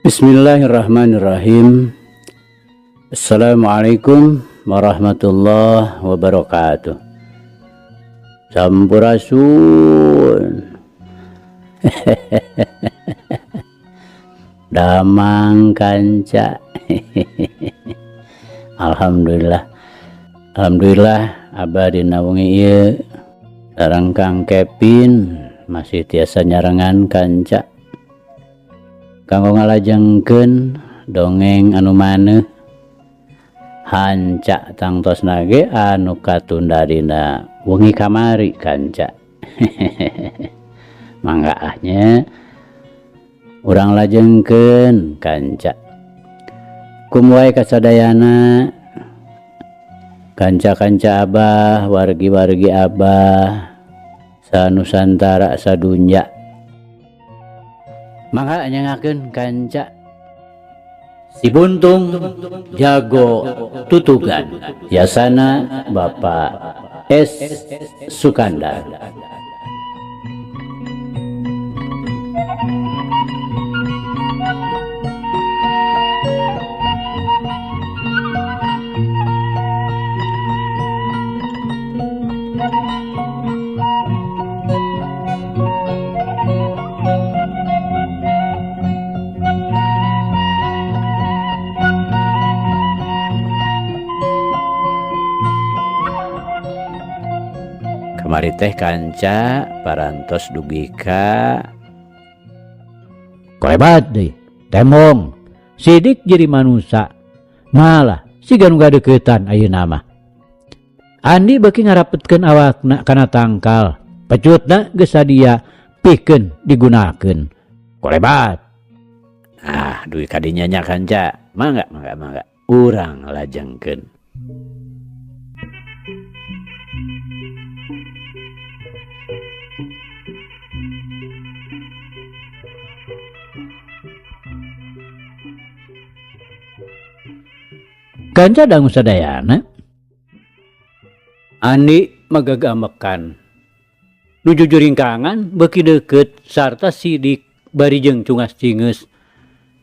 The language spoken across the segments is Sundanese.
Bismillahirrahmanirrahim. Assalamualaikum warahmatullahi wabarakatuh. Sampurasun. Damang kanca. Alhamdulillah. Alhamdulillah abah dina wengi ieu sareng Kang Kevin masih tiasa nyarengan kanca. Kanggo ngalajengkeun dongeng anu maneuh hanca tangtosna ge anu katunda dina wengi kamari kanca. Mangga ah nya urang lajengkeun kanca. Kum wae kasadayana kanca-kanca abah, wargi-wargi abah sanusantara sadunya. Mangga nyengakeun kanca Si Buntung Jago Tutugan yasana Bapak S Sukandar. Kamari teh kanca parantos dugi ka kolebat deui tembong sidik jadi manusa malah siga nu gadeukeutan ayeuna mah. Andi beuki ngarapetkeun awakna kana tangkal pecutna geus sadia pikeun digunakeun. Kolebat. Ah dugi ka dinya nya kanca mangga mangga mangga urang lajengkeun. Kanca dangu sadayana. Andi magagamekan. Nuju juringkangan beuki deukeut sarta sidik bari jeung cungas cingeus.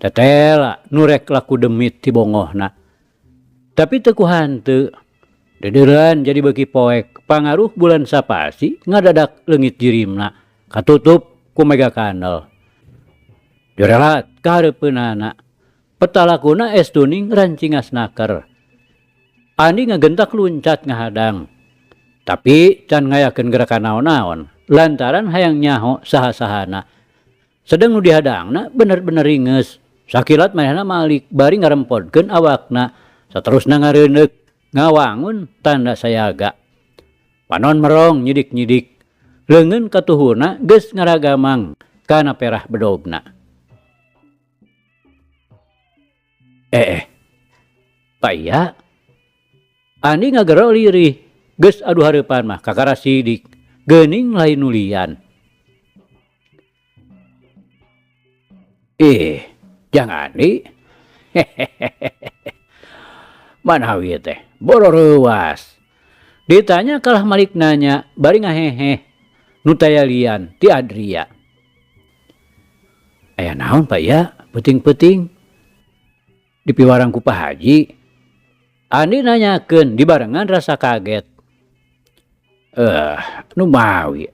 Tetela nu rek laku demit ti bongohna. Tapi teu ku hanteu. Dedeureun jadi beuki poek pangaruh bulan sapasi ngadadak leungit jirimna katutup ku mega kanel. Jorelat ka hareupeunana. Petalakuna es tuning rancingas naker. Andi ngagentak luncat ngahadang. Tapi can ngayakeun gerakan naon-naon lantaran hayang nyaho saha-sahana. Sedeng nu dihadangna bener-bener ringeus. Sakilat manehna malik bari ngarempodkeun awakna saterusna ngareundeuk ngawangun tanda sayaga. Panon merong nyidik-nyidik. Leungeun katuhuna geus ngaragamang kana perah bedogna. Pak Iya. Andi ngagero lirih, geus adu hareupan mah kakara sidik, geuning lain nulian. Ih, jang Andi. Manawi teh, boro reuas. Ditanya kalah malik nanya, bari ngaheheh. Nu taya lian ti Adria. Aya naon Pak Iya, peuting-peuting. Dipiwarang ku Pak Haji. Andi nanyakeun dibarengan rasa kaget. Nu mawi.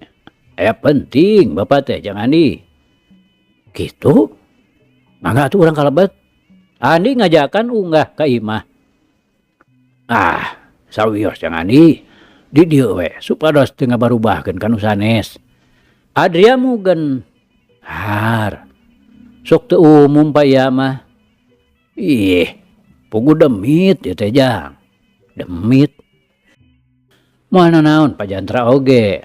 Aya penting bapak teh jang Andi. Kitu? Mangga atuh urang kalebet. Andi ngajakan unggah ka imah. Ah, sawios jang Andi. Di dieu we supados teu ngabarubahkeun ka nu sanes. Adria mugen. Har. Sok teu umum Pak Iya mah. Ih, pugu demit ieu teh jang. Demit. Moal nanaon Pak Jantra oge.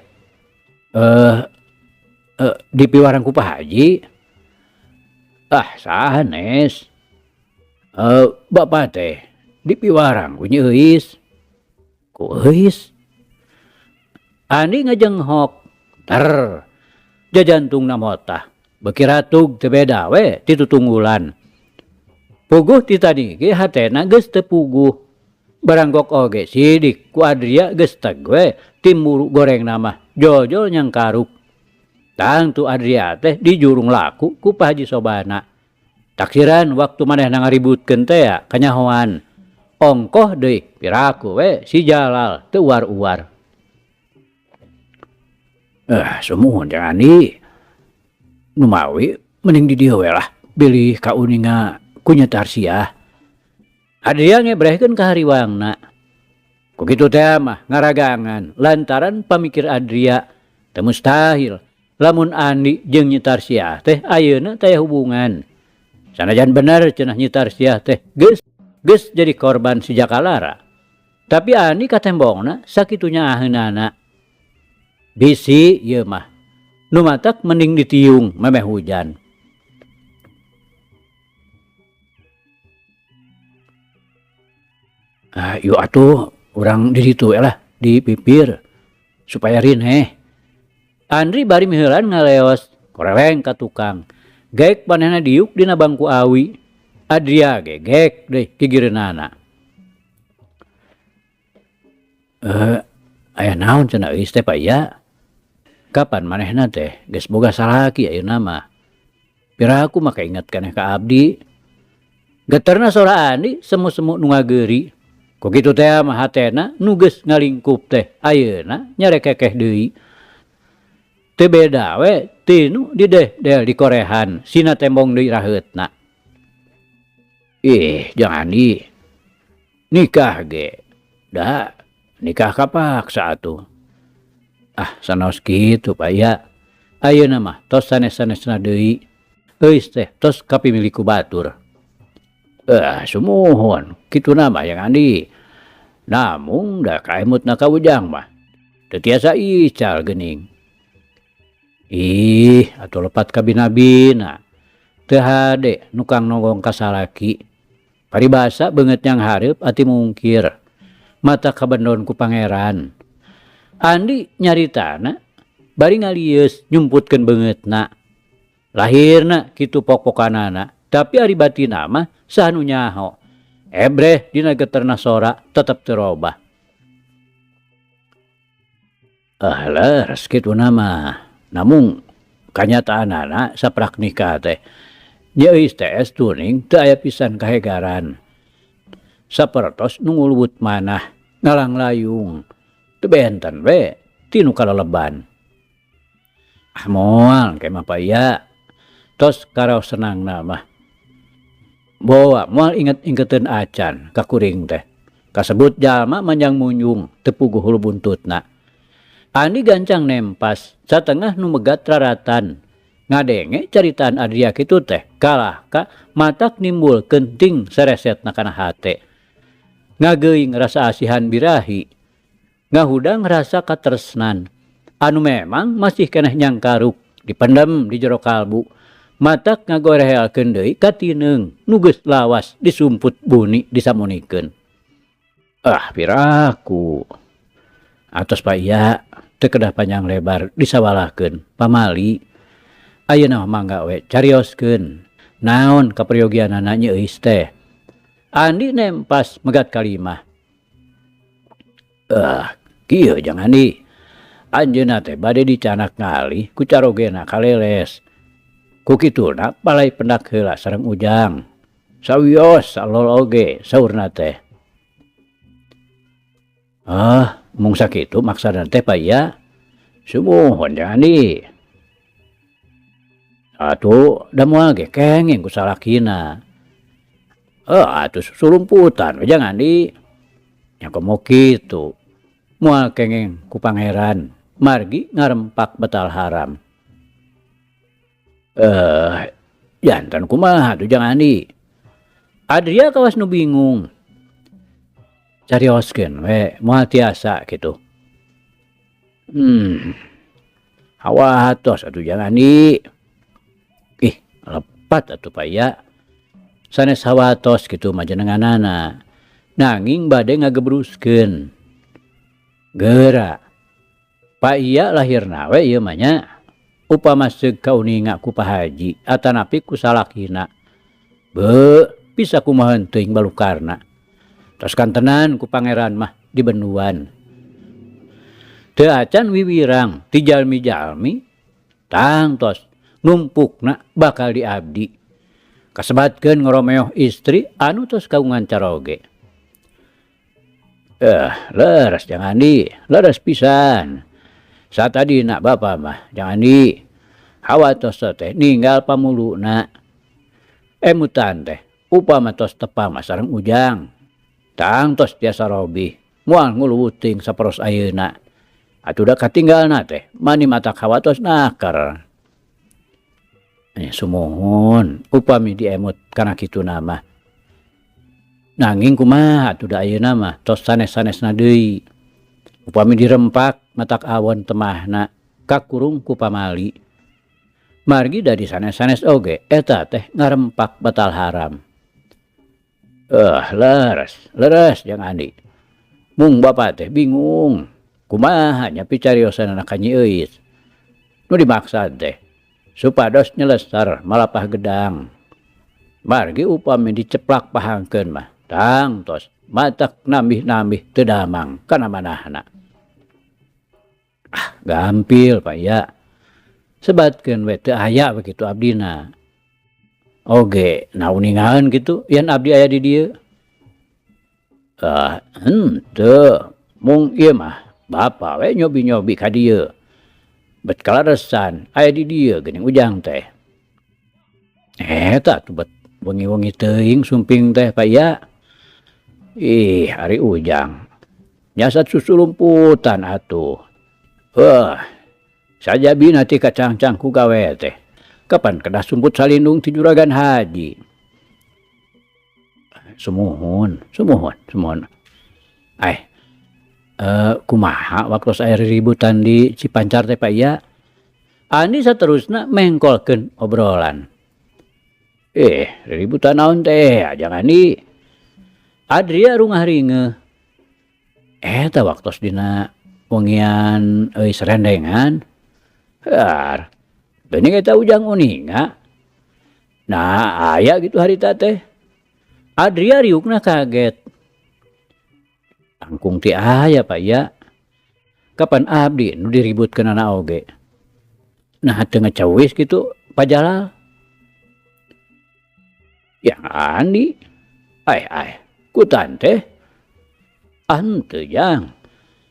Dipiwarang ku Pak Haji. Ah, sanes. Bapak teh dipiwarang ku Nyi Euis. Ku Euis. Andi ngajenghok. Ter. Jajantungna motah. Beuki ratug teu beda we ti tutunggulan. Puguh ti tadi ge hatena geus teu puguh. Baranggok oge sidik ku Adria geus teg we timburu gorengna mah jol-jol nyangkaruk. Tangtu Adria teh dijurung laku ku Pak Haji Sobana. Taksiran waktu manehna ngaributkeun tea kanyahoan. Ongkoh deui piraku we si Jalal teu uar-uar. Eh, sumuhun Jang Andi. Numawi mending di dieu we lah bilih kauninga ku Nya Tarsiah. Adria ngebrehkeun ka hariwangna. Ku kitu tea mah ngaragangan lantaran pamikir Adria teu mustahil lamun Andi jeung Nyi Tarsiah teh ayeuna taya hubungan. Sanajan bener cenah Nyi Tarsiah teh geus geus jadi korban si Jaka Lara. Tapi Andi katembongna sakitu nyaaheunana. Bisi ieu mah. Nu matak mending ditiung memeh hujan. Ah, yuk atuh urang di ditu we lah di pipir supaya rineh. Andri bari miheulan ngaleos koreleng ka tukang. Gek manehna diuk dina bangku awi. Adria ge gek deui gigireunana. Eh, aya naon cenah euis teh Pa Iya? Kapan manehna teh geus boga salaki ayeuna mah. Piraku mah kainget keneh ka abdi. Geterna sora Andi semu-semu nu ngageuri. Ku kitu tea mah hatena nu geus ngalingkup teh ayeuna nyarekekeh deui. Teu beda we ti nu dideh-del di korehan sina tembong deui raheutna. Ih, Jang Andi, nikah ge da nikah kapaksa atuh. Ah, sanaos kitu Pa Iya. Ayeuna mah tos sanes-sanesna deui. Euis teh tos kapimilih ku batur. Eh, sumuhun kituna mah Jang Andi. Namung da kaemutna ka Ujang mah teu tiasa ical geuning. Ih, atuh lepat ka bina-bina. Teu hade nukang nonggong ka salaki. Paribasa beungeut nyang hareup ati mungkir. Mata kabendon ku pangeran. Andi nyaritana bari ngalieus nyumputkeun beungeutna. Lahirna kitu pok-pokanana, tapi ari batinna mah saha nu nyaho. Ebreh dina geterna sora tetep teu robah. Ah leres kituna mah. Namung kanyataanana saprak nikah teh nya euis teh es tuning teu aya pisan kahegaran. Sapertos nu nguluwut manah ngalanglayung teu benten we ti nu kaleleban. Ah moal engke mah Pa Iya, tos karaos senangna mah. Boa moal inget-ingeteun acan ka kuring teh. Kasebut jalma manjang munjung teu puguh hulu buntutna. Andi gancang nempas satengah nu megat raratan. Ngadenge caritaan Adria kitu teh kalah ka matak nimbul kenting seresetna kana hate. Ngageuing rasa asihan birahi. Ngahudang rasa katresnan anu memang masih keneh nyangkaruk dipendem di jero kalbu. Matak ngagorehelkeun deui ka tineung nu geus lawas disumput buni disamunikeun. Ah piraku. Atos Pa Iya teu kedah panjang lebar disawalahkeun pamali. Ayeuna mah mangga we carioskeun naon kaperyogianana Nyi Euis teh. Andi nempas megat kalimah. Eh, kieu Jang Andi. Anjeunna teh bade dicanak ngalih ku carogena kaleles. Ku kituna palai pendak heula sareng Ujang. Sawios salol oge saurna teh. Ah, mung sakitu maksana teh Pa Iya. Sumuhun Jang Andi. Atuh da moal ge kenging ku salakina. Eh, atuh susulumputan we Jang Andi. Nya komo kitu. Moal kenging ku pangeran margi ngarempak batal haram. Eh, jantan kumaha tuh Jang Andi. Adria kawas nu bingung. Carioskeun we moal tiasa kitu. Hawatos atuh Jang Andi. Ih, lepat atuh Pa Iya. Sanes hawatos kitu mah jenenganana. Nanging bade ngagebruskeun. Geura. Pa Iya lahirna we ieu mah nya. Upama seug kauninga ku Pa Haji atanapi ku salakina. Beuh, bisa kumaha teuing balukarna. Tos kantenan ku pangeran mah di benduan. Teu acan wiwirang ti jalmi-jalmi tangtos numpukna bakal di abdi. Kasebatkeun ngoromeoh istri anu tos kagungan caroge. Eh, leres Jang Andi, leres pisan. Satadina bapa mah Jang Andi, hawatos teh ninggal pamuluna. Emutan teh upama tos tepang mah sareng Ujang. Tangtos tiasa robih, moal nguluwuting saperos ayeuna. Atuh da katinggalna teh mani matak hawatos naker. Sumuhun upami diemut kana kituna mah. Nanging kumaha atuh da ayeuna mah tos sanes-sanesna deui. Upami dirempak matak awon temahna kakurung ku pamali. Margi da di sanes-sanes oge eta teh ngarempak batal haram. Leres, leres Jang Andi. Mung bapa teh bingung kumaha nya picariosanana ka Nyi Euis. Nu dimaksad teh supados nyelesar malapah gedang. Margi upami diceplak pahangkeun mah tangtos matak nambih-nambih teu damang kana manahna. Ah, gampil Pak ya. Sebatkeun we teu aya we kitu abdina. Oge nauningaeun kitu yen abdi aya di dieu. Ah, henteu mung ieu mah bapa we nyobi-nyobi ka dieu. Bet kalaresan aya di dieu geuning Ujang teh. Eta atuh bet wengi-wengi teuing sumping teh Pak ya. Ih, ari Ujang nyasat susulumputan atuh. Sajabina ti kacangcang ku gawe teh. Kapan kedah sumput salindung ti Juragan Haji. Sumuhun, sumuhun, sumuhun. Kumaha waktu aya riributan di Cipancar teh Pak ya? Andi saterusna mengkolkeun obrolan. Riributan naon teh? Jang Andi. Adria rungah ringeuh. Eta waktos dina wengian euy serendengan. Har, geuning eta Ujang uninga. Nah, aya gitu harita teh. Adria riukna kaget. Langkung ti aya Pak ya. Kapan abdi nu diributkeunana oge. Nah teu ngecewis kitu Pak Jalal. Ya Andi. Ai ai, kutan teh. Henteu Jang.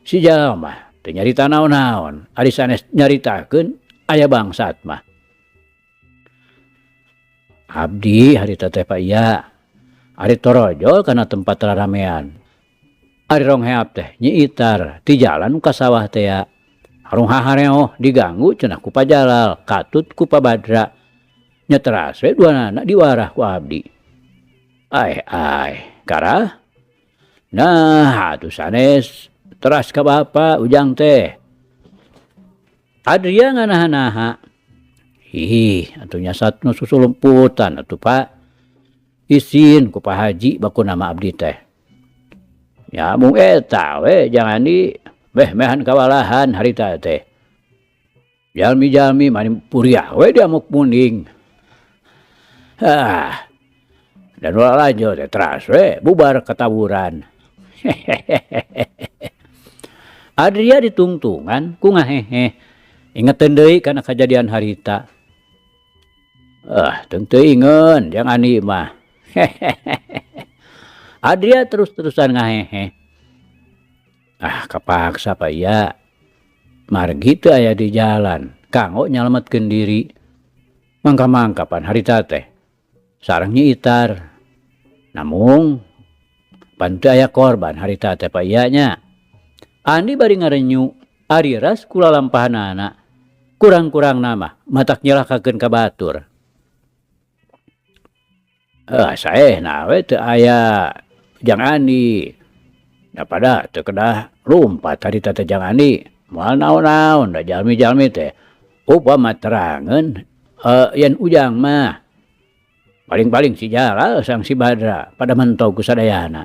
Si Jalal mah teu nyarita naon-naon, ari sanes nyaritakeun aya bangsat mah. Abdi harita teh Pak ya. Ari torojol kana tempat raramean. Ari rongheap teh Nyi Itar ti jalan ka sawah teh ya. Harung hahareoh diganggu cenah ku Pak Jalal, katut ku Pak Badra. Nya teras we duanana diwarah ku abdi. Ai ai, karah. Nah, atuh sanes teras ka bapa Ujang teh. Adria nganaha-naha. Ih, atuh nyasat nu susulumputan atuh Pak. Isin ku Pak Haji baku nama abdi teh. Ya mung eta we Jang Andi meh-mehan kawalahan harita teh. Jalmi-jalmi mani puriah we diamuk munding. Ah, dan ulah lanjut teh teras we bubar ketawuran. Adria ditungtungan ku ngaheheh. Ingeteun deui kana kajadian harita. Teu teuingeun Jang Andi mah. Adria terus-terusan ngaheheh. Ah, kapaksa Pak ya. Margi teu aya di jalan, kanggo nyalametkeun diri. Mangka-mangka pan harita teh sareng Nyi Itar. Namung pan teu aya korban harita teh Pak iya nya. Andi bari ngarenyu, ari ras ku lalampahanana. Kurang-kurangna mah matak nyelakakeun ka batur. Saehna we teu aya Jang Andi. Da pada teu kedah lumpat harita teh Jang Andi. Moal naon-naon da jalmi-jalmi teh. Upama terangeun yen Ujang mah paling-paling si Jalal sang si Badra pada mentog ku sadayana.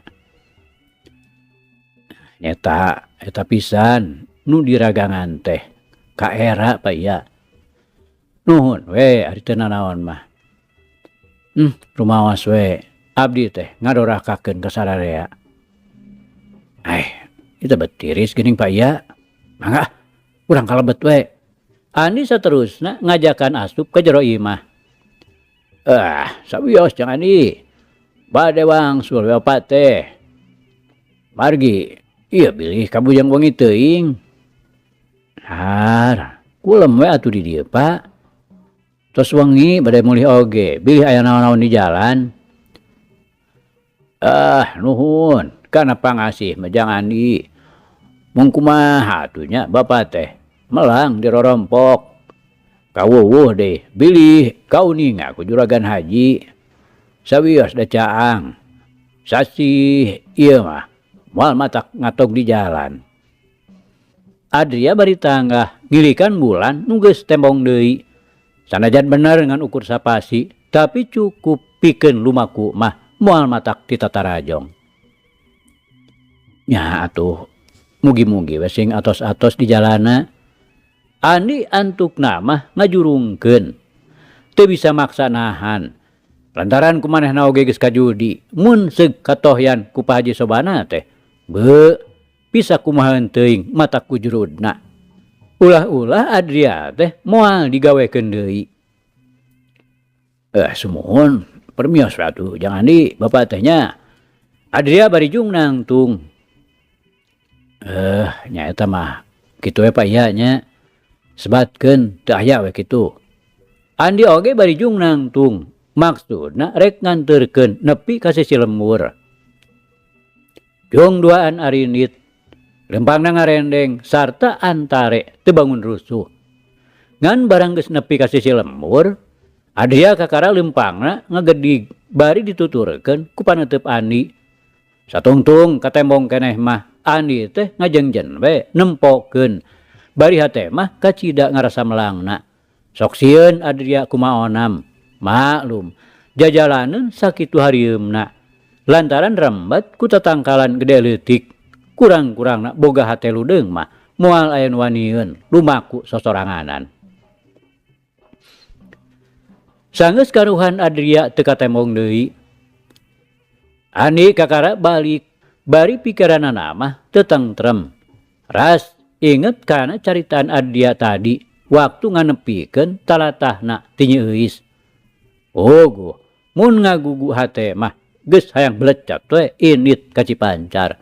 Nyeta eta pisan nu diragangan teh ka era Pak iya. Nuhun we ari teu nanaon mah. Rumaos we abdi teh ngadorakakeun ka sararea. Itu bet tiris geuning Pak iya. Mangga urang kalebet we. Andi saterusna ngajakan asup ka jero imah. Ah, sawios Jang Andi. Bade wangsul we opat teh. Margi, ieu bilih kabujang wengi teuing. Har, kulem we atuh di dieu, Pak. Tos wengi bade mulih oge, bilih aya naon-naon di jalan. Ah, nuhun, kana pangasih mah Jang Andi. Mung kumaha atuh nya bapa teh, melang dirorompok. Kawuwuh deh, bilih kauninga ku juragan haji. Sawios da caang. Sasih ieu mah moal matak ngatog di jalan. Adria bari tanggah ngilikan bulan nu geus tembong deui. Sanajan bener ngan ukur sapasi, tapi cukup pikeun lumaku mah moal matak ti tatarajong. Nya atuh, mugi-mugi we sing atos-atos di jalana. Andi antukna mah ngajurungkeun. Teu bisa maksa nahan. Lantaran ku manehna oge geus kajudi, mun seug katohyan ku Pak Haji Sobana teh, beuh, bisa kumaha teuing matak kujurudna. Ulah-ulah Adria teh moal digawekeun deui. Sumuhun, permios we atuh Jang Andi, bapa teh nya. Adria bari jung nangtung. Nya eta mah kitu we Pak iya nya. Sebatkeun teu aya we kitu. Andi oge bari jung nangtung, maksudna rek nganterkeun nepi ka sisi lembur. Jung duaan arindit, lempangna ngarendeng sarta antare teu bangun rusuh. Ngan barang geus nepi ka sisi lembur, Adria kakara lempangna ngagedig bari dituturkeun ku paneuteub Andi. Satungtung katembong keneh mah Andi teh ngajengjen we nempokeun. Bari hate mah kacida ngarasa melangna. Sok sieun Adria kumaonam. Maklum, jajalaneun sakitu harieumna. Lantaran rembet ku tatangkalan gede leutik. Kurang-kurangna boga hate ludeung mah moal aya nu wanieun lumaku sosoranganan. Sanggeus karuhan Adria teu katembong deui. Andi kakara balik bari pikiranana mah teu tentrem. Ras inget kana caritaan Adria tadi waktu nganepikeun talatahna ti Nyi Euis. Ogoh, mun ngagugu hate mah geus hayang belecet we init ka Cipancar.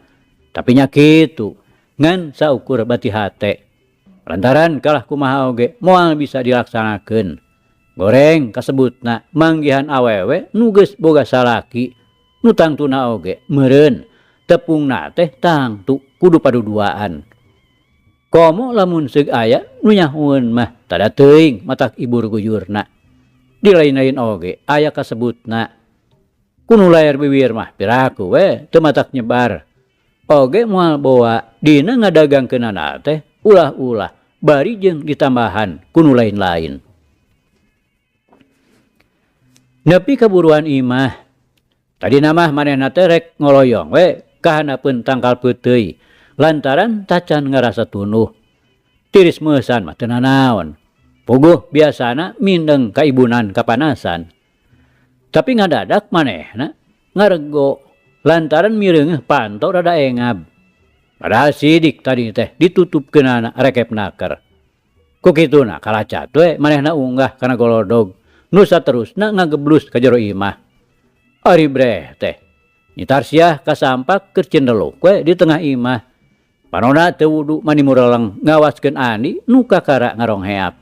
Tapi nya kitu, ngan saukur bati hate. Lantaran kalah kumaha oge moal bisa dilaksanakeun. Goreng kasebutna manggihan awewe nu geus boga salaki, nu tangtuna oge meureun, tepungna teh tangtu kudu paduduaan. Komo lamun seug aya nu nyahueun mah tada teuing matak ibur guyurna. Di lain-lain oge aya kasebutna. Ku nu layar biwir mah piraku we teu matak nyebar. Oge moal boa dina ngadagangkeunana teh ulah-ulah bari jeung ditambahan ku nu lain-lain. Nepi kaburuan imah. Tadina mah manehna teh rek ngoloyong we kahanapeun tangkal peuteuy lantaran tacan ngarasa tunuh. Tiris meusan mah teu nanaon. Puguh biasana mindeng kaibunan kapanasan. Tapi ngadadak manehna ngarego lantaran mireungeuh panto rada engab. Padahal sidik tadi teh ditutupkeunana rekep naker. Ku kituna kalacat we manehna unggah kana golodog. Nu saterusna ngageblus ka jero imah. Ari breh teh Nyi Tarsiah kasampak keur cendeluk we di tengah imah. Panona teu wudu mani mureleng ngawaskeun Andi nu kakara ngarongheap.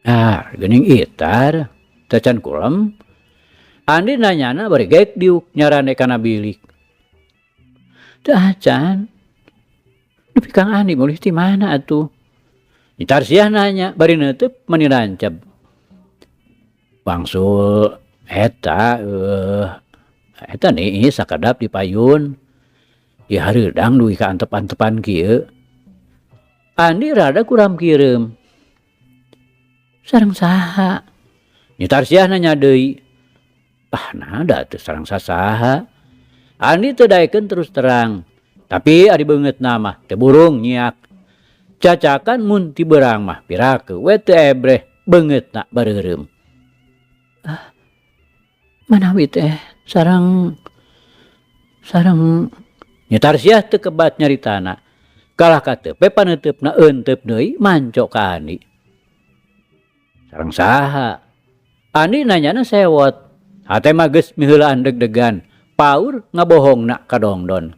Ah, geuning itar tacan kulem. Andi nanyana bari gek diuk nyarane kana bilik. Teu acan. Nepi Kang Andi mulih ti mana atuh? Nyi Tarsiah nanya bari neuteub mani ranceb. Wangsul eta eta nih sakedap di payun. Ieu hareudang dugi ka antep-antepan kieu. Andi rada kuram kireum. Sareng saha? Nyi Tarsiah nanya deui. Ah, nada teu sareng sasaha. Andi teu daekeun terus terang. Tapi ari beungeutna mah teu burung nyiak. Cacakan mun ti beurang mah pirakeun we teu ebreh beungeutna bareureum. Ah, manawi teh sareng sareng Nyi Tarsiah teu kebat nyaritana. Kalah ka teu pe paneuteupna eunteub deui manco ka Andi. Sareng saha? Andi nanyana sewot. Hate mah geus miheulaan deg-degan, paur ngabohongna ka Dongdon.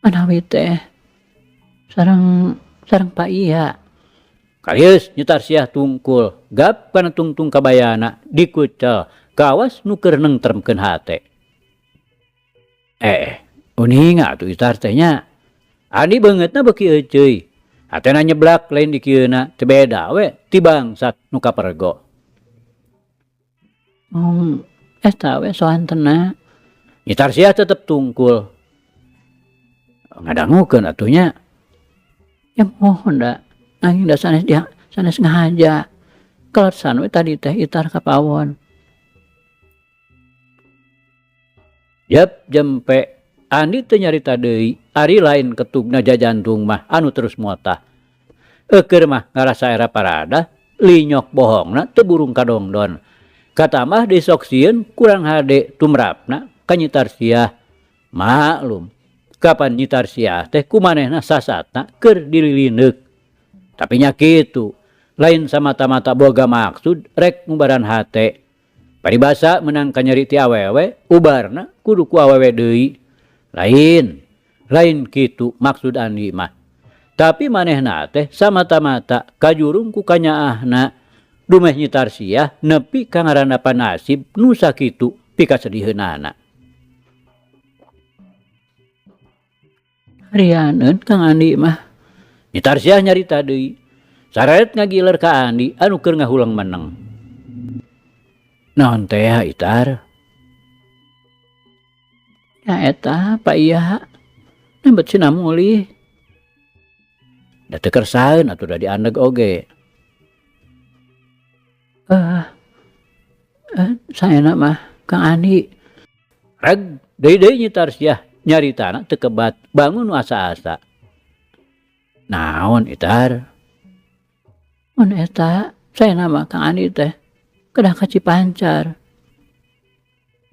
Manawi teh sareng sareng Pak Iya. Kalius Nyi Tarsiah tungkul, gap kana tungtung kabayana dikucel kawas nu keur nengtremkeun hate. Eh, uninga atuh Itar teh nya. Andi beungeutna beuki euceuy. Hatena nyeblak lain dikieuna teu beda we ti bangsat nu kapergo. Mung eta we soantenna. Nyi Tarsiah tetep tungkul. Ngadangukeun atuh nya. Ya mohon da, nanging da sanes dia sanes ngahaja. Kalersan we tadi teh Itar ka pawon. Jep jempe, Andi teu nyarita deui, ari lain ketugna jajantung mah anu terus motah. Eukeur mah ngarasa era paradah, linyok bohongna teu burung kadongdon. Katamah deui sok sieun kurang hade tumrapna ka Nyi Tarsiah. Maklum, kapan Nyi Tarsiah teh ku manehna sasatna keur dililineuk. Tapi nya kitu, lain samata-mata boga maksud rek ngubaran hate. Paribasa meunang kanyeri ti awewe, ubarna kudu ku awewe deui. Lain, lain kitu maksud Andi mah. Tapi manehna teh samata-mata kajurung ku kanyaahna dumeh Nyi Tarsiah nepi ka ngarandapan nasib nu sakitu pikasediheunana. Harianeun Kang Andi mah. Nyi Tarsiah nyarita deui. Sararet ngagiler ka Andi anu keur ngahuleng meneng. Naon teh Itar? Nya eta Pak Iya, nembet cenah mulih. Da teu kersaeun atuh da diandeg oge. Eh, eh saena mah Kang Andi. Reg, deui-deui Nyi Tarsiah nyaritana teu kebat, bangun nu asa-asa. Naon Itar? Mun eta saena mah Kang Andi teh kedah ka Cipancar.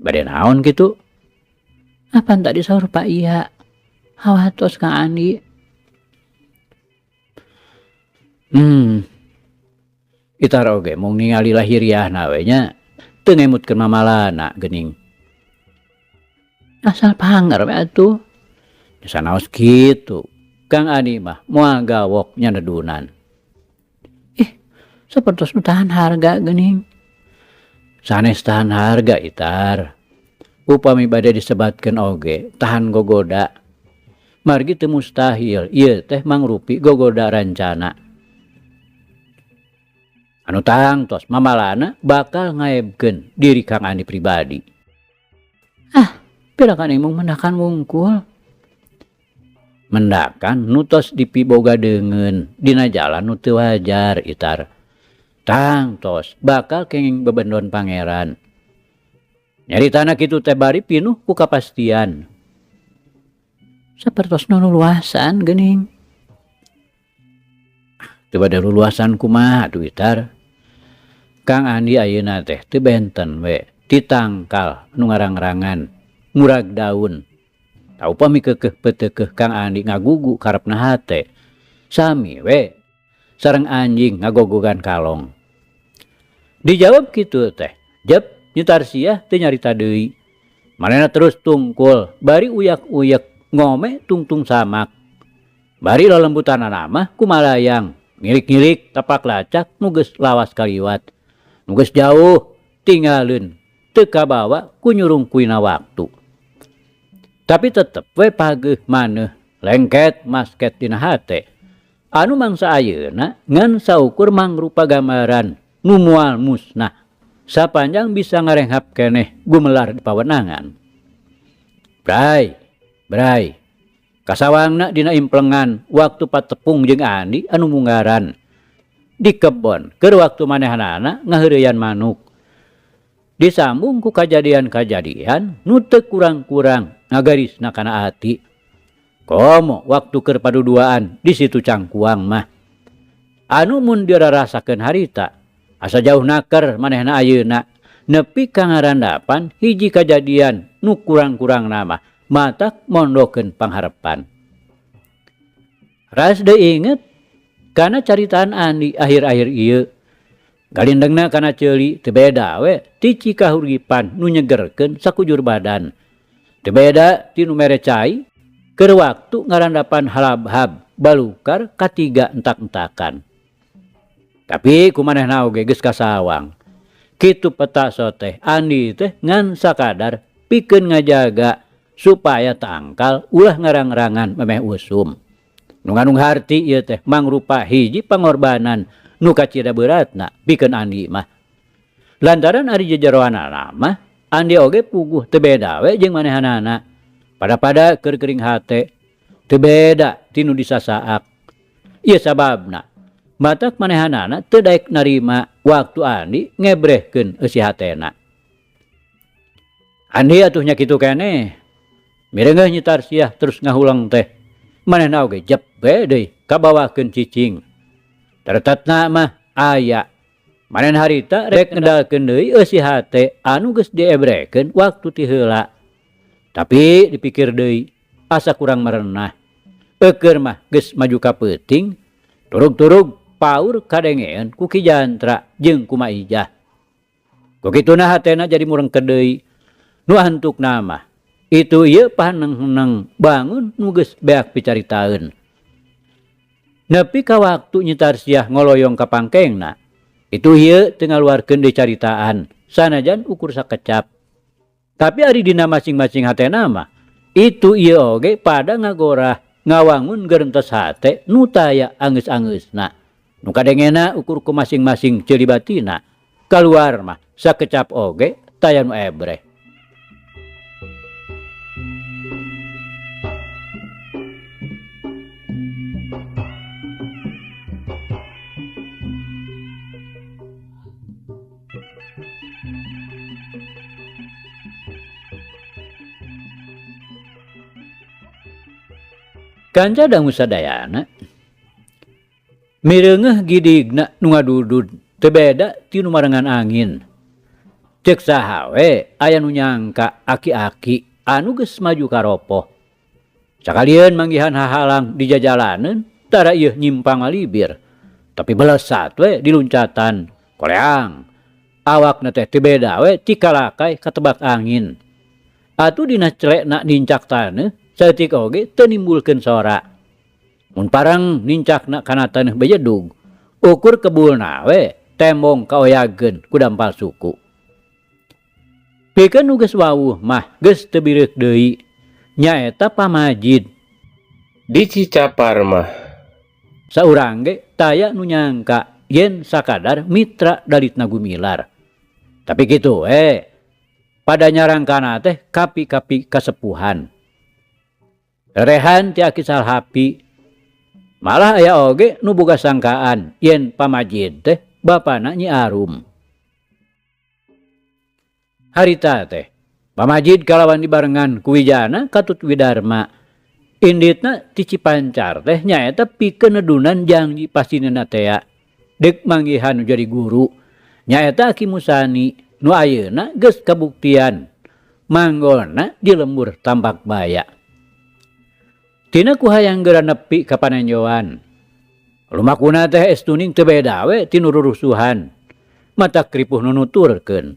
Bade naon kitu? Apan tadi saur Pak Iya, hawatos Kang Andi. Hmm. Itar oge mung ningali lahiriahna we nya, teu ngemutkeun mamalana geuning. Asal panger we atuh. Nya sanaos kitu, Kang Andi mah moal gawok nyanedunan. Ih, sapertos nu tahan harga geuning. Sanes tahan harga Itar. Upami bade disebatkeun oge tahan gogoda. Margi teu mustahil ieu teh mangrupi gogoda rancana. Anu tangtos mamalana bakal ngaebkeun diri Kang Andi pribadi. Ah, pira ka mung mendakan wungkul. Mendakan nu tos dipiboga deungeun dina jalan nu teu wajar Itar. Tangtos bakal kenging bebendon pangeran. Nyaritana kitu teh bari pinuh ku kapastian. Sapertos nu luluasan geuning. Teu bade luluasan kumaha atuh Itar. Kang Andi ayeuna teh teu benten we ti tangkal nu ngarangrangan murag daun. Tah upami keukeuh peuteukeuh Kang Andi ngagugu karepna hate. Sami we sareng anjing ngagogogan kalong. Dijawab kitu teh, jep Nyi Tarsiah teu nyarita deui. Manehna terus tungkul bari uyak-uyek ngome tungtung samak. Bari lelembutanana mah kumalayang, ngilik-ngilik tapak lacak nu geus lawas kaliwat. Nu geus jauh tinggalin teu kabawa ku nyurungkuina waktu. Tapi tetep we pageuh maneuh lengket masket dina hate. Anu mangsa ayeuna ngan saukur mangrupa gambaran nu moal musnah sapanjang bisa ngarenghap keneh gumelar di pawenangan. Bray, bray, kasawangna dina implengan waktu patepung jeung Andi anu munggaran di kebon keur waktu manehanana ngaheureuyan manuk. Disambung ku kajadian-kajadian nu teu kurang-kurang ngagarisna kana ati. Komo waktu keur paduduaan di situ Cangkuang mah. Anu mun dirarasakeun harita, asa jauh naker manehna ayeuna nepi ka ngarandapan hiji kajadian nu kurang-kurangna mah matak mondokeun pangharepan. Ras deui inget Kana caritaan Andi akhir-akhir ieu. Galindengna kana ceuli teu beda we ti cikahuripan nu nyegerkeun sakujur badan. Teu beda ti nu mere cai keur waktu ngarandapan halabhab balukar katiga entak-entakan. Tapi kumanehna oge geus kasawang. Kitu peta soteh Andi teh ngan sakadar pikeun ngajaga supaya tangkal ulah ngarang-rangan memeh usum. Nu ngandung harti ieu teh mangrupa hiji pangorbanan nu kacida beratna pikeun Andi mah. Lantaran ari jejeroanana mah Andi oge puguh teu beda we jeung manehanana. Pada-pada keur kering hate teu beda ti nu disasaak. Ieu sababna matak manehanana teu daek narima waktu Andi ngebrehkeun eusi hatena. Andi atuh nya kitu keneh. Mireungeuh Nyi Tarsiah terus ngahulang teh. Manehna oge jep we deui kabawakeun cicing. Teretetna mah aya. Manehna harita rek ngedalkeun deui eusi hate anu geus diebrekeun waktu ti heula. Tapi dipikir deui asa kurang merenah. Eukeun mah geus maju ka peuting, turug-turug paur kadengeun ku Ki Jantra jeung ku Maijah. Ku kituna hatena jadi murengkeun deui. Nu antukna mah itu ieu paheneng-heneng bangun nu geus beak picaritaeun. Nepi ka waktu Nyi Tarsiah ngoloyong ka pangkengna, itu ieu teu ngaluarkeun deui caritaan sanajan ukur sakecap. Tapi ari dina masing-masing hatena mah itu ieu oge pada ngagorah ngawangun gerentes hate nu taya angeus-angeusna. Nu kadengena ukur ku masing-masing ceuli batina, kaluar mah sakecap oge taya nu ebreh. Kanca dangu sadayana mireungeuh gidigna nu ngadudud teu beda ti nu marengan angin. Ceuk saha we aya nu nyangka aki-aki anu geus maju karopoh. Sakalieun manggihan hahalang di jajalaneun tara ieu nyimpang malibir. Tapi belesat we diluncatan koleang. Awakna teh teu beda we ti kalakai katebak angin. Atuh dina celekna nincak taneuh saeutik oge teu nimbulkeun sora. Mun pareng nincakna kana taneuh bejedug, ukur kebulna we tembong kaoyageun ku dampal suku. Pikeun nu geus wawuh mah geus teu bireuk deui, nyaeta pamajid. Di Cicapar mah. Saurang ge taya nu nyangka yen sakadar mitra dalitna Gumilar. Tapi kitu we, pada nyarangkana teh kapi-kapi kasepuhan. Rerehan ti Aki Salhapi. Malah aya oge nu boga sangkaan yen pamajid teh bapana Nyi Arum. Harita teh pamajid kalawan dibarengan ku Wijana katut Widarma. Inditna ti Cipancar teh nyaeta pikeun nedunan janji pasinena tea. Deuk manggihan nu jadi guru nyaeta Aki Musani nu ayeuna geus kabuktian manggolna di lembur Tambak Baya. Tina ku hayang geura nepi ka panenjoan. Lumakuna teh estuning teu beda we ti nu rurusuhan. Mata kripuh nu nuturkeun.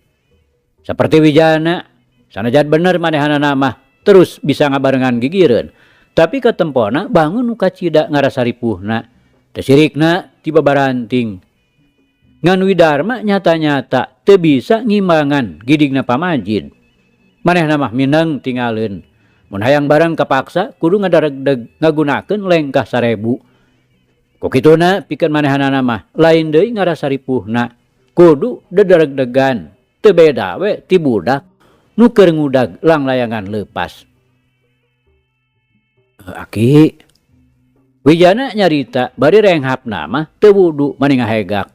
Saperti Wijana, sanajan bener manehanana mah terus bisa ngabarengan gigireun. Tapi katempona bangun nu kacida ngarasa ripuhna. Teu sirikna ti babaranting. Ngan Widarma nyata-nyata teu bisa ngimbangan gidigna pamajid. Manehna mah mineng tingaleun. Mun hayang barang kapaksa kudu ngadaregdeg ngagunakeun lengkah 1000. Ku kituna pikeun manehanana mah lain deui ngarasa ripuhna. Kudu dederegdegan teu beda we ti budak nu keur ngudag langlayangan leupas. Aki Wijana nyarita bari renghapna mah teu wudu mani ngahegak.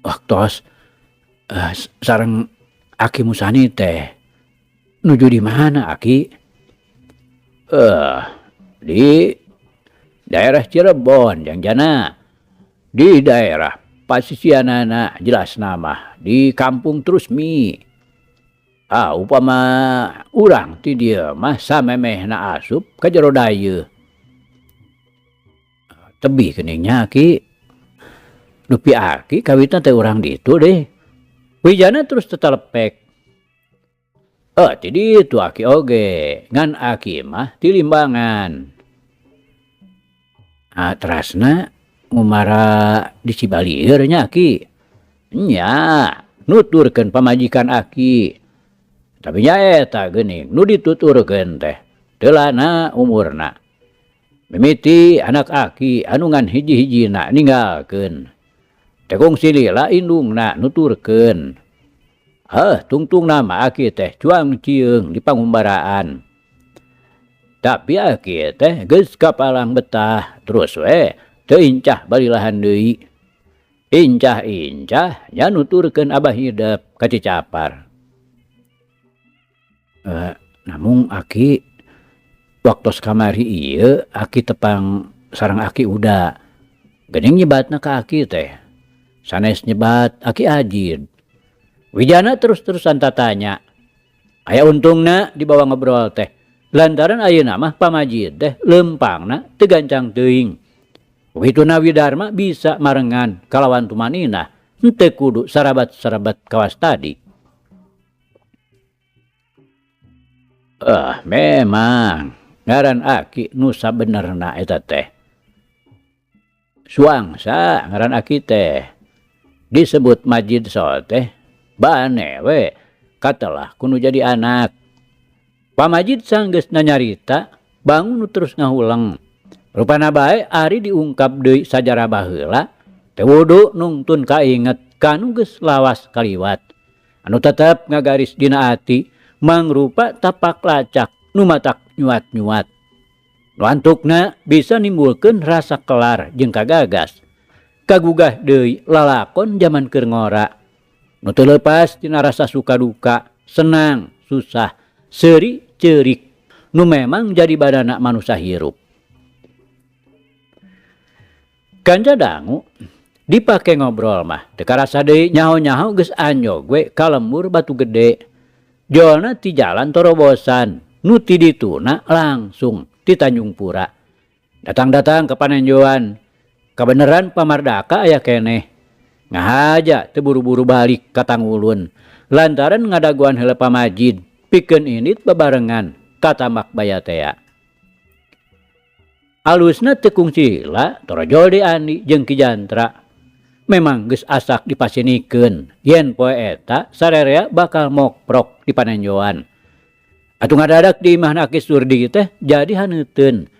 Waktos sareng Aki Musani teh nuju di mana Aki? Di daerah Cirebon jangjana. Di daerah pasisianana jelas nama di kampung Trusmi. Upama urang ti dieu mah samemehna asup ka jero dayeuh. Tebih geuning nya aki. Dupi aki kawitna teh urang ditu deh. Wijana terus tetalepek. Eh ti ditu aki oge, ngan aki mah ti Limbangan. Ah terasna ngumara di Cibalieur nya aki. Nya, nuturkeun pamajikan aki. Tapi nyaeta geuning nu dituturkeun teh teu lana umurna. Mimiti anak aki anu ngan hiji-hijina ninggalkeun. Teh kungsi lila indungna nuturkeun. Heuh tungtungna mah aki teh cuang cieung di pangumbaraan. Tapi aki teh geus kapalang betah terus we teu incah balilahan deui. Incah-incah nya nuturkeun Abah Hidep ka Cicapar. Namung aki waktos kamari ieu aki tepang sareng aki Uda. Geuning nyebatna ka aki teh. Sanes nyebat aki Ajid. Wijana terus-terusan tatanya. Aya untungna dibawa ngobrol teh. Lantaran ayeuna mah pamajid teh leumpangna teu gancang teuing. Wituna Widarma bisa marengan kalawan tumaninah henteu kudu sarabat-sarabat kawas tadi. Memang ngaran aki nu sabenerna eta teh. Suangsa ngaran aki teh. Disebut Majid Sol teh bane we katelah ku nu jadi anak. Pamajid sanggeus nanyarita bangun nu terus ngahuleng. Rupana bae ari diungkap deui sajarah baheula teu wudu nungtun kainget ka nu geus lawas kaliwat. Anu tetep ngagaris dina ati mangrupa tapak lacak nu matak nyuat-nyuat. Nu antukna bisa nimbulkeun rasa kelar jeung kagagas. Kagugah deui lalakon jaman keur ngora. Nu teu leupas tina rasa suka duka, senang, susah, seuri ceurik nu memang jadi badana manusa hirup. Kanca dangu dipake ngobrol mah teu karasa deui nyaho-nyaho geus anjog we ka lembur Batu Gede. Jolna ti jalan torobosan nu ti dituna langsung ti Tanjung Pura. Datang-datang ka panenjoan, kabeneran pamardaka aya keneh. Ngahaja teu buru-buru balik ka Tangulun lantaran ngadaguan heula pamajid pikeun indit babarengan ka Tambak Baya tea. Alusna teu kungsi heula torojol di Andi jeung Ki Jantra. Memang geus asak dipasinikeun yen poe eta sarerea bakal mokprok di panenjoan. Atuh ngadadak di imahna Aki Surdi teh jadi haneuteun.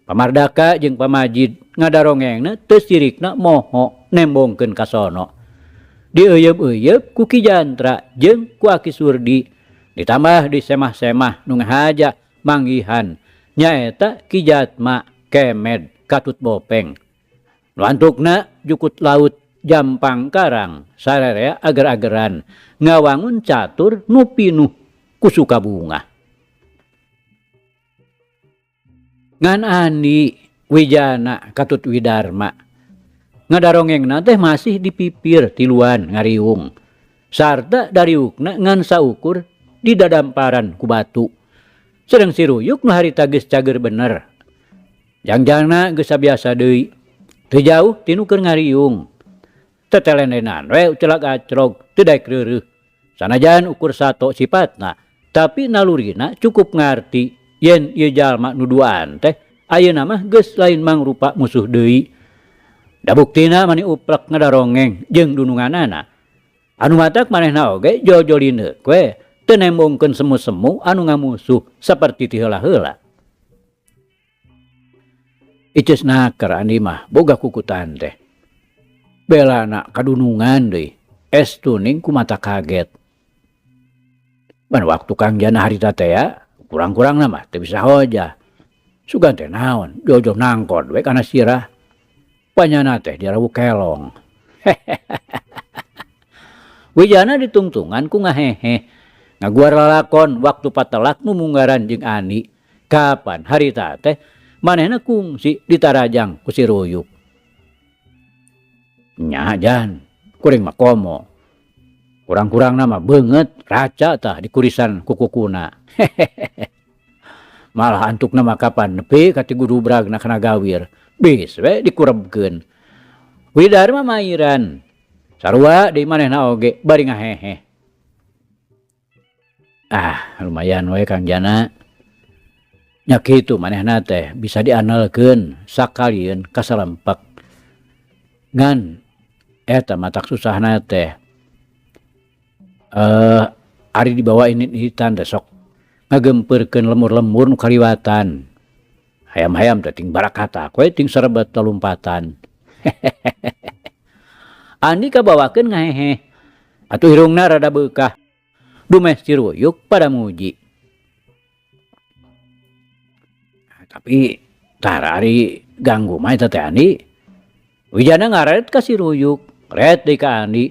Pamardaka jeung pamajid ngadarongengna teu sirikna moho nembongkeun ka sono. Dieuyeub-euyeub ku Ki Jantra jeung ku Aki Surdi ditambah di semah-semah nu ngahaja manggihan nyaeta Ki Jatma Kemed Katut Bopeng. Nu antukna jukut laut Jampang Karang sarerea ager-ageran ngawangun catur nu pinuh ku sukabungah. Ngan Andi Wijana Katut Widarma ngadarongengna teh masih dipipir tiluan ngariung sarta dariukna ngan saukur di dadamparan ku batu. Sedang si Ruyuk nu harita geus cager bener. Jangjangna geus sabiasa deui. Teu jauh ti nu keur ngariung. Tetelendenan we ucelak acrog teu daek reureuh. Sanajan ukur sato sipatna, tapi nalurina cukup ngarti yen ieu jalma nu duaan teh ayeuna mah geus lain mangrupa musuh deui. Da buktina mani uplek ngadarongeng jeung dununganana. Anu matak manehna oge jol-jolineuk we teu nembongkeun semu-semu anu ngamusuh saperti ti heula-heula. Iceus naker Andi mah boga kukutan teh. Belana kadunungan deui, es tuning ku mata kaget. Ban waktu Kang Jana harita teh ya, kurang-kurangna mah teu bisa hojah. Sugan teh naon, jojoh nangkod we kana sirah. Panyana teh dirawu kelong. Wijana ditungtungan ku ngaheheh. Ngaguar lalakon waktu patelak nu munggaran jeung Ani. Kapan harita teh manehna kungsi ditarajang ku si Ruyuk. Nya jan, kuring mah komo. Kurang-kurangna mah beungeut raca tah dikurisan ku kukuna. Malah antukna mah kapan nepi ka ti gudubragna kana gawir. Bis we dikurebkeun. Widarma mairan. Sarua deui manehna oge bari ngaheheh. Ah, lumayan we Kang Jana. Nya kitu manehna teh bisa dianelkeun sakalieun kasalempek. Ngan eta matak susahna teh. Ari dibawa init-initan teh sok ngagempeurkeun lemur-lemur nu kaliwatan. Hayam-hayam teh ting barakatak we ting serebet lolumpatan. Andi kabawakeun ngaheheh. Atuh irungna rada beukah. Dumeh siruyuk pada muji. Tapi tara ari ganggu mah eta teh Andi. Wijana ngaret ka siruyuk, ret deui ka Andi.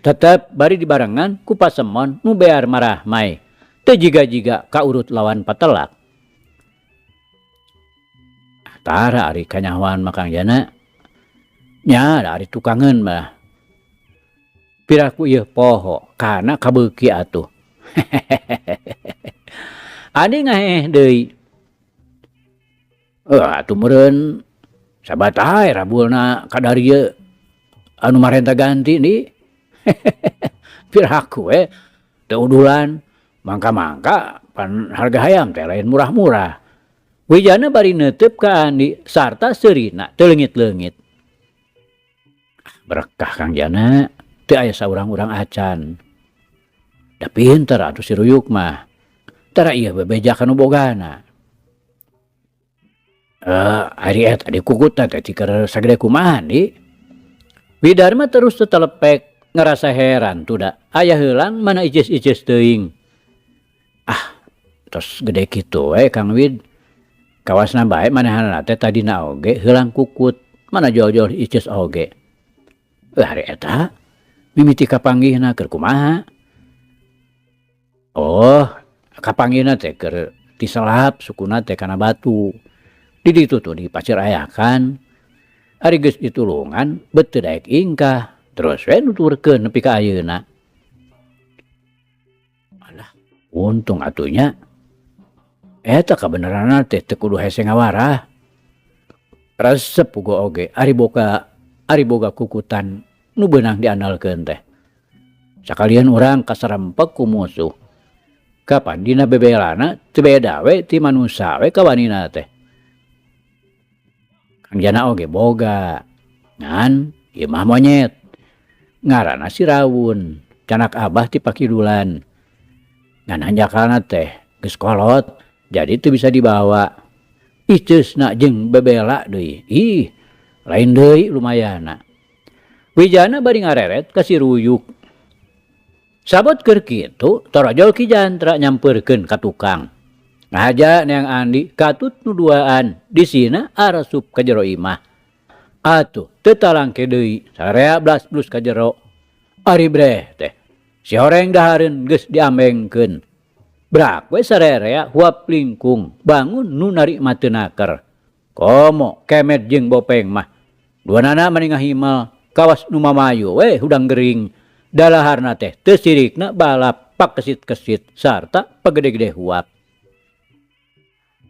Tetep bari dibarengan ku pasemon nu bear marahmai. Teu jiga-jiga ka urut lawan patelak. Tara ari kanyahoan mah Kang Jana. Nya da ari tukangeun mah. Piraku ieu poho kana kabeuki atuh. Andi ngaheh deui. Atuh meureun sabatah rabulna kadarieu anu marenta ganti di. Piraku we teu udulan mangka-mangka pan harga hayam teh lain murah-murah. Wijana bari neuteub ka Andi sarta seurina teu leungit-leungit. Berkah Kang Jana teu aya saurang-urang acan. Da pinter atuh si Ruyuk mah. Tara ieu bebeja ka nu bogana. Ari eta dikukutna teh tikeur sagede kumaha Andi. Widarma terus tetelepek ngerasa heran tuda aya heulang mana icis-icis teuing. Ah, tos gede kitu we Kang Wid. Kawasna bae manehanna teh tadina oge heulang kukut, mana jol-jol icis oge. Ari eta mimiti kapanggihna keur kumaha? Oh, kapanggihna teh keur tiselap sukuna teh kana batu. Di ditu tuh dipacirayakan. Ari geus ditulungan beut teu daek ingkah, terus we nuturkeun nepi ka ayeuna. Alah, untung atunya. Eta kabeneranna teh teu kudu hese ngawarah. Resep uga oge ari boga kukutan nu beunang diandalkeun teh. Sakalian urang kaserempek ku musuh. Kapan dina bebelana teu beda we ti manusa we kawanina teh. Kang Jana oge boga. Ngan ieu mah monyet. Ngaranna si Rawun, canak abah ti pakidulan. Ngan hanjakalna teh geus kolot, jadi teu bisa dibawa. Iceusna jeung bebela deui. Ih, lain deui lumayana. Wijana bari ngareret ka si Ruyuk. Sabot keur kitu, torojol Ki Jantra nyampeurkeun ka tukang. Ngahaja neang Andi katut nu duaan, disina arasup ka jero imah. Atuh teu talangke deui, sarea blas-blus ka jero. Ari breh teh, si horeng dahareun geus diambengkeun. Brak we sarerea huap lingkung, bangun nu narima teu naker. Komo kemet jeung bopeng mah. Duanana mani ngahimel, kawas nu mamayu we hudang gering. Dalaharna teh teu sirikna balap pakesit-kesit sarta pagede-gede huap.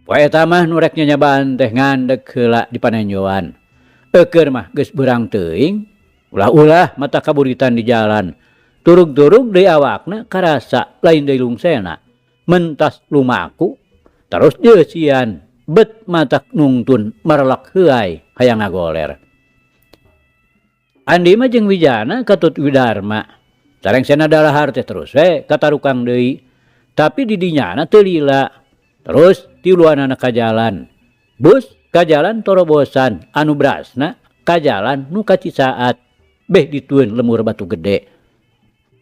Poe eta mah nu rek nyanyabaan teh ngandeg heula di panenjoan. Eukeur mah geus beurang teuing, ulah-ulah mata kaburitan di jalan. Turug-turug deui awakna karasa lain deui lungsena. Mentas lumaku terus dieusian bet matak nungtun marelak heuay hayang ngagoler. Andi mah jeung Wijana katut Widarma. Sarengsena dalahar teh terus we katarukang deui. Tapi di dinyana teu lila. Terus tiluanana ka jalan. Bus ka jalan torobosan anu brasna ka jalan nu kacisaat. Beh ditueun lemur batu gede.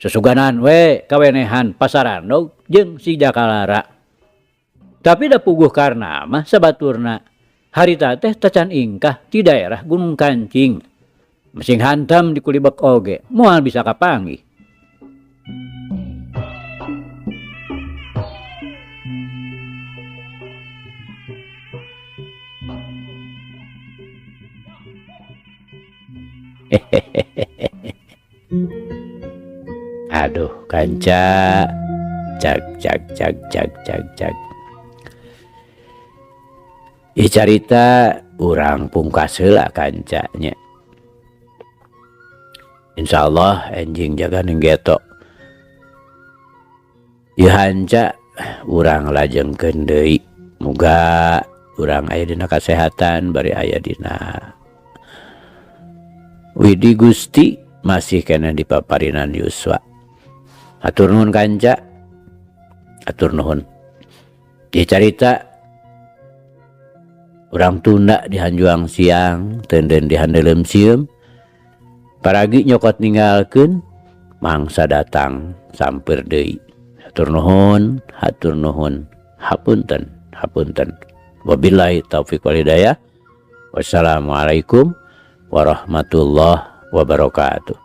Susuganan we kawenehan pasarandog jeung si Jakalara. Tapi da puguh karna mah sabaturna. Harita teh tacan ingkah ti daerah Gunung Kancing. Mesing hantam di kulibek oge, moal bisa kapanggih. Aduh, kanca. Cak, cak, cak, cak, cak, cak. Ih, carita Urang pungkas heula, kanca, nya. Insyaallah enjing jaga geto. Ieu hanca urang lajengkeun deui. Muga urang aya dina kasehatan bari aya dina Widi Gusti, masih keneh dipaparinan yuswa. Hatur nuhun, kanca, hatur nuhun. Di carita urang tunda di hanjuang siang, tenden di handeuleum sieum. Paragi nyokot ninggalkeun, mangsa datang sampeur deui. Hatur nuhun, hatur nuhun, hapunten, hapunten. Wabillahi taufik wal hidayah. Wassalamualaikum warahmatullahi wabarakatuh.